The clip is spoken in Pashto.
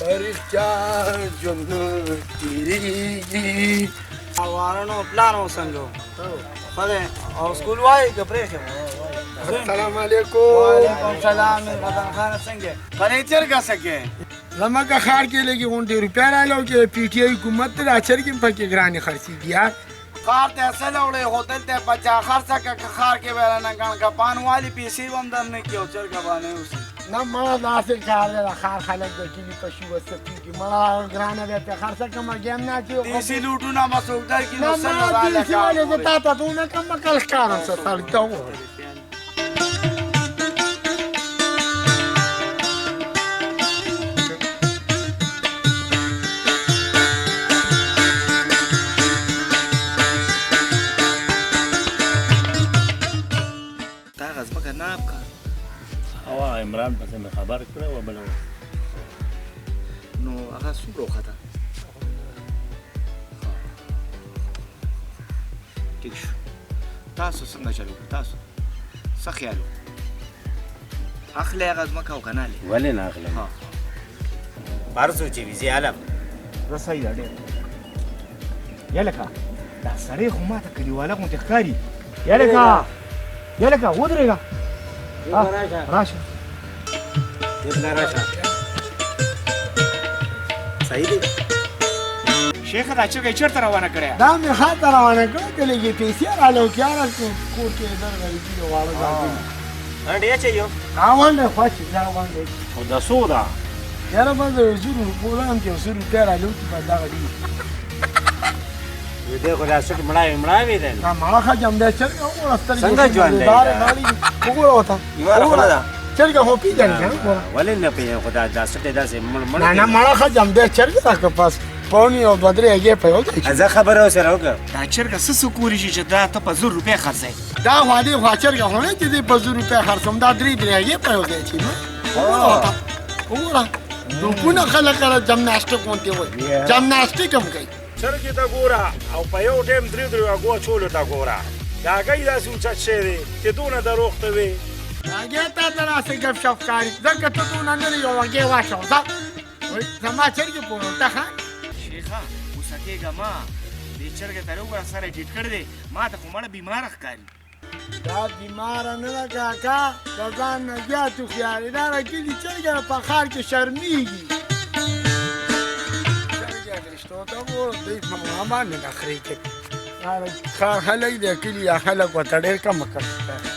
په رښتیا ژوند تېرېږي. وارنو پلان مو څنګه و؟ ښه دی. او سکول وایې که پرېښی؟ السلام علیکم. وعلیکم سلام. غزن خانه څنګه یې؟ پنیر چرګه څه کې؟ زموږ ښار کې لږې غونډې روپۍ راله او چې پي ټي آی حکومت ته دا چرګې هم پکې ګرانې خرڅېږي یار. ښار ته یې څه لوړې، خو دلته یې په چا خرڅه که، که ښار کې به رانه ګڼ کپان والي پیسې به هم در نه کړي او چرګه به نه یوسي. نه مړه داسې کار دی، د ښار خلک د کلي په شي وسپېږي. مړه ګرانه بیا پرې خرڅه کړم، هګۍ هم نه اچوي. دیسي لوټونه به څوک درکړي نه نو څه مړه راله دیسي کار ولې زه پورې. تا ته دونه کم عقل ښکارم څه سړی ته وګوره. تا هغه ځمکه ناب کړه. او عمران پسې مې خبر کړی و بله ورځ. نو هغه څومره وخته؟ ټیک شو. تاسو څنګه چلو کړو؟ تاسو څه خیال و؟ اخلئ هغه ځمکه او که نه اخلئ؟ ولې نه اخلم؟ ها. فرض و چې ویزې علم. زه صحیح ده ډېر. یلکه دا سړی خو ماته کلیواله غوندې ښکاري. یلکه یلکه ودرېږه. راشه. راشه. صحیح دی. شیخه دا چرګه یې چېرته روانه کړې؟ دا مې ښار ته روانه کړه که لږې پیسې راله او که یاره کور کې یې در غریبي دی، واړه ځانګړي. انډې اچوي؟ ها ونډه خوښې دا ونډه. خو د څو ده؟ یاره بس د یو زر روپو لاندې یو زر روپۍ راله وکړي بس دغه ډېر. نو دی خو دا سټ مړاوی مړاوی دی. دا مړه ښه جم دی، چرګه وګوره سترګې څنګه ژوند دی دارې دا؟ غاړې دي. وګوره ورته. بیماره خو نه ده. چرګه خو پېژنې که نه؟ ګوره. ولې نه پېژنم، خو دا سټ یې داسې مړ مړ نه نه دی. مړه ښه جم دی، چرګه ده که پس پاونې او دوه درې هګۍ په یو ځای شي. زه خبره ورسره وکړم. دا چرګه څه څه کولی شي چې دا ته په زر روپۍ خرڅوې؟ دا خو دې خو چرګه خو نه چې دې په زر روپۍ خرڅوم، دا درې درې هګۍ په یو ځای شي. نو وګوره ورته، وګوره. ټوپونه خلک سره جمناسټیک غوندې وایي، جمناسټیک هم کوي. چرګې ته ګوره او په یو ټایم درې درې هګو اچولو ته ګوره. دا هګۍ داسې اوچت شی دی چې دونه دروغ ته وې. هګۍ تا ته راسې ګپ شپ ښکاري، ځکه ته دونه نه یو هګۍ واچوه. ځه وایي زما چرګې پورې ته ښه. شیخه غوسه کېږه مه، دې چرګې ته وګوره سر یې ټیټ کړی دی، ما ته خو مړه بیماره ښکاري. دا بیماره نه ده کاکا، د ځان نه زیات هوښیار دی. دا د کلي چرګه په ښار کې شرمېږي. چرګې فرشتو ته وګوره، دوی په ما باندې نخرې کوي. دا د ښار خلک دی، کلي یا خلک ورته ډېر کم عقل ښکاري.